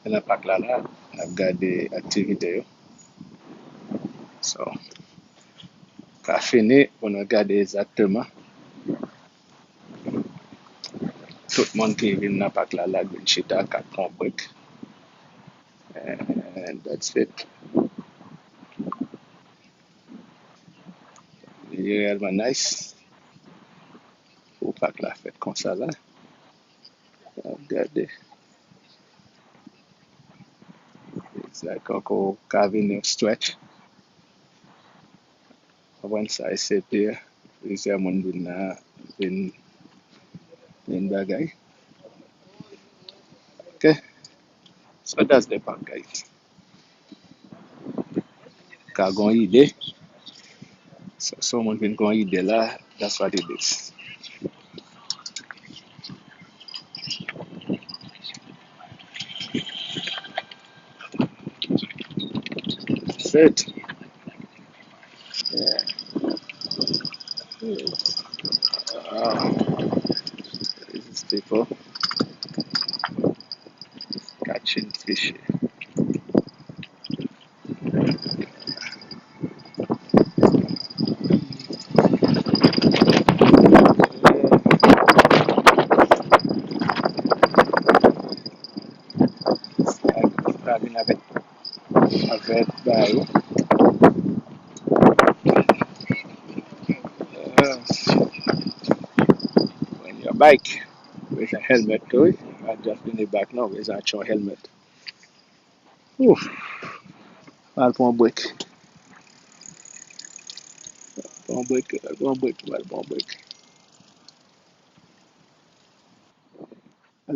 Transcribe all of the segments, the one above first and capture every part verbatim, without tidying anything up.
Nan pak la, la, n ap gade aktivite yo. So, ka fini pou nou gade egzakteman tout moun ki vin nan pak la, la, k vin chita, k ap pran break. And that's it. Li reyèlman nice pou pak la fèt konsa la. N ap gade. It's like ankò ou ka vin yon stretch. Konprann sa, e se pi plizyè moun vin la, vin, vin bagay. Ok. So that's the park, guys. Ka gon ide. So, so moun vin gon ide la, that's what it is. That's it. Yeah. Wow. These people catching fish. Sa vin avèk, avèk bagay yo. When your bike, with a helmet tou, wi. Not just in the back, no, with a helmet. Ouf. Al pran break. Pran break, pran break, al pran break.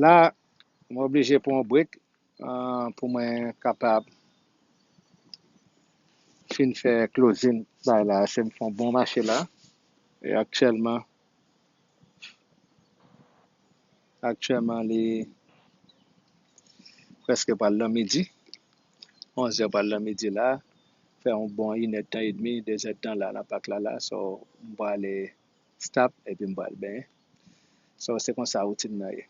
La, m oblije pran break, ah, pou mwen kapab fin fè closing bay la. Se m fè yon bon mache la. E aktyèlman, Aktyèlman, li prèske pral nan midi. Onz è pral nan midi la. Fè yon bon inèd tan edmi, dezèd tan la, nan pak la, la. So, m prale stop, epi m pral benyen. So, se konsa woutin nan ye.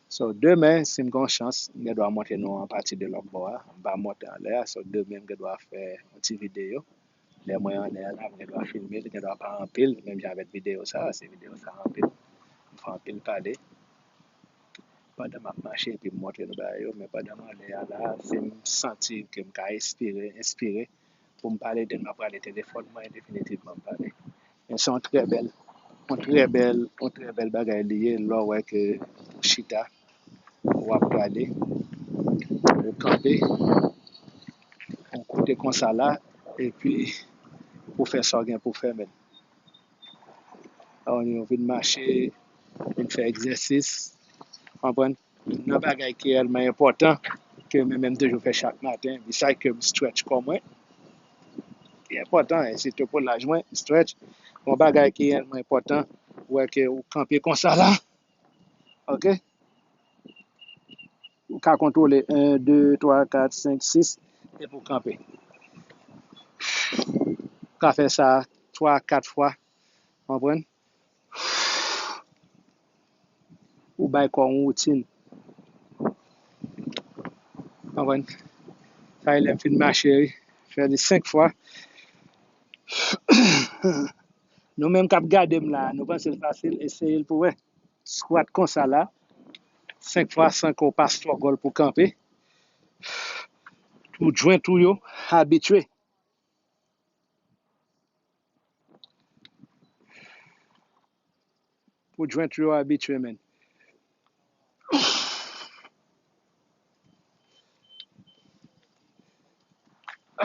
So, demen, si m gen yon chans, m gen dwa montre nou an pati de lòt bò a. M pa monte anlè a. So, demen, m gen dwa fè yon ti videyo. Lè mwen anlè a la, m gen dwa filme l, gen dwa pa anpil, menm jan avèk videyo sa, se videyo sa anpil. M fè anpil pale pandan m ap mache epi m montre nou bagay yo, men pandan m anlè a la, si m santi ke m ka espire, enspire pou m pale de l, m ap prale telefòn mwen, definitivman m pale. Men se yon trè bèl, yon trè bèl, yon trè bèl bagay li ye, lè w wè ke ou chita, w ap gade, ou kanpe, ou koute konsa la, epi ou fè sa w gen pou fè, men. Ou vin mache, vin fè egzèsis, konprann? Nan bagay ki reyèlman enpòtan, ke mwen menm toujou fè chak maten, beside ke m stretch kò mwen, ki enpòtan, e sitou pou laj mwen, stretch, yon bagay ki reyèlman enpòtan, ou wè ke ou kanpe konsa la, ok? Ou ka kontwole en, de, twa, kat, senk, sis, epi w kanpe. Ou ka fè sa twa, kat fwa, konprann? Ou bay kò w yon woutin. Konprann? Sa e lè m fin mache, fè li senk fwa. Nou menm k ap gade m la, nou panse l fasil, eseye l pou wè. Squat konsa la, senk fwa san ke w pa struggle pou kanpe. Pou joint ou yo abitye. Pou joint ou yo abitye, men.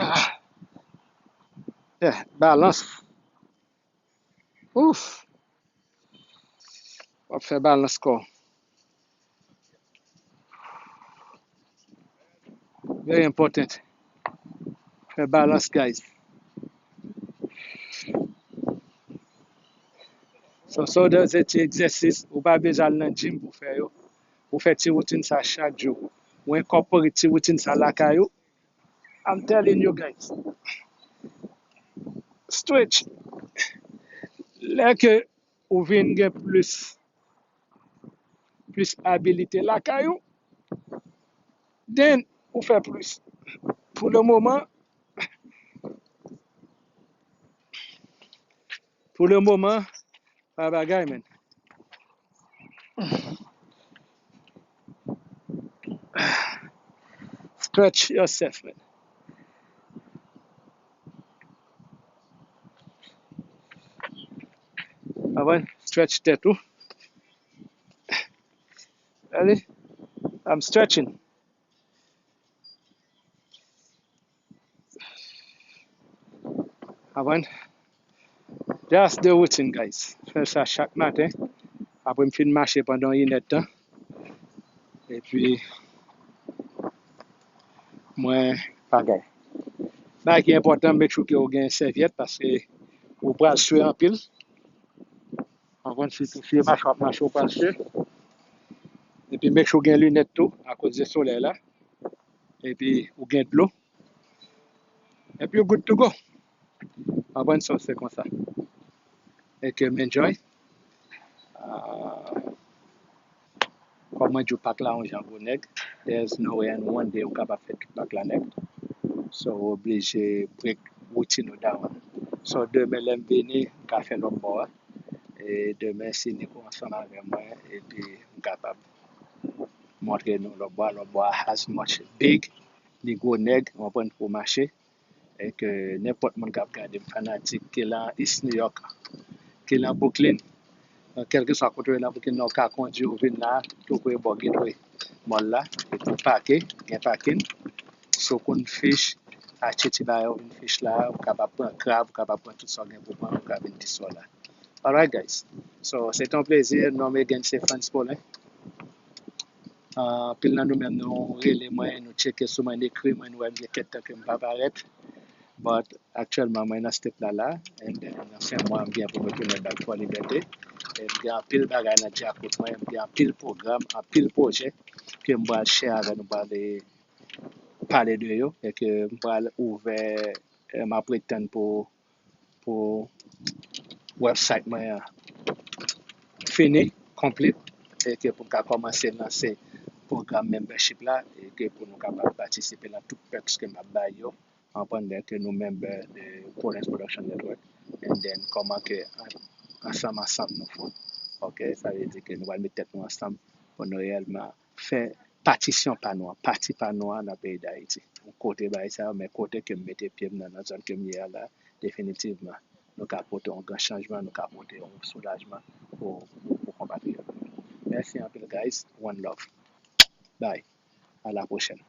Ah. Yeah, balans. Ouf. W ap fè balans kò. Very important. Fè balans, guys. So, so, se ti egzèsis, ou pa bezwen al nan gym pou fè yo. Ou fè ti woutin sa chak jou. Ou enkòpore ti woutin sa lakay ou. I'm telling you guys. Stretch. Lè ke ou vin gen plis, plis abilite lakay ou, then ou fè plis. Pou le moman, pou le moman, pa bagay, men. Stretch yourself, man. Avan, stretch tèt ou. Allez, I'm stretching. Avan, that's the routine, guys. Fè sa chak maten. Apre m fin mache pandan yon inèdtan. Epi, mwen bagay. Bagay ki enpòtan, make sure ke ou gen sèvyèt paske ou pral swe anpil. Ou konprann, sitou si e mache w ap mache, ou pral swe. Epi make sure ou gen linèt tou, akoz de solèy la. Epi ou gen dlo. Epi you good to go. Ou konprann, so se konsa. E ke m enjoy. Ah, kòm mwen di w, Pak la yon jan gwo nèg. There's no way and one day ou kapab fè tout Pak la nèg. So ou oblije break routine ou down. So demen lè m vini, m ka fè lòt bò a. E demen si Nico ansanm avè mwen, epi m kapab montre nou lòt bò a. Lòt bò a as much big, li gwo nèg, ou konprann, pou mache. E ke nenpòt moun k ap gade m, fanatik, ke lan East New York, ke lan Brooklyn, nan kèlkeswa kote w ye lan Brooklyn nan, ou ka kondui, ou vin la, tou pre bò Gateway Mall la, epi w pake, gen pakin. Si w konn Fish, achte ti bagay ou vin Fish la, ou kapab pran krab, ou kapab pran tout sa w gen pou pran, ou ka vin di sa w la. Alright, guys. So, se te yon plezi. Non m again se Frantz Paulin. Ah, anpil nan nou menm, nou rele mwen, nou tcheke sou mwen, ekri mwen, nou wè m gen kèk tan ke m pa parèt. But aktyèlman, mwen nan state la la, and then nan fen mwa, m gen pou m retounen back for Liberté. E m gen anpil bagay nan dyakout mwen, m gen anpil pwogram, anpil pwojè ke m pral share avè nou, pral pale de yo, e ke m pral ouvè, eh, m ap ret tann pou, pou website mwen an fini, complete, e ke pou m ka kòmanse lanse pwogram membership la, e ke pou nou kapab patisipe nan tout perks ke m ap bay yo, anpandan ke nou member de Paulins Production Network, and then kòman ke an-, ansanm, ansanm nou fò. Ok, sa vle di ke nou pral met tèt nou ansanm pou nou reyèlman fè patisyon pa nou an, pati pa nou an nan peyi Dayiti. Yon kote bagay sa yo, men kote ke m mete pye m nan, nan zòn ke m ye a la, definitivman, nou ka pote yon gran chanjman, nou ka pote yon soulajman pou, pou, pou konpatriyòt nou. Mèsi anpil, guys. One love. Bye. À la prochaine.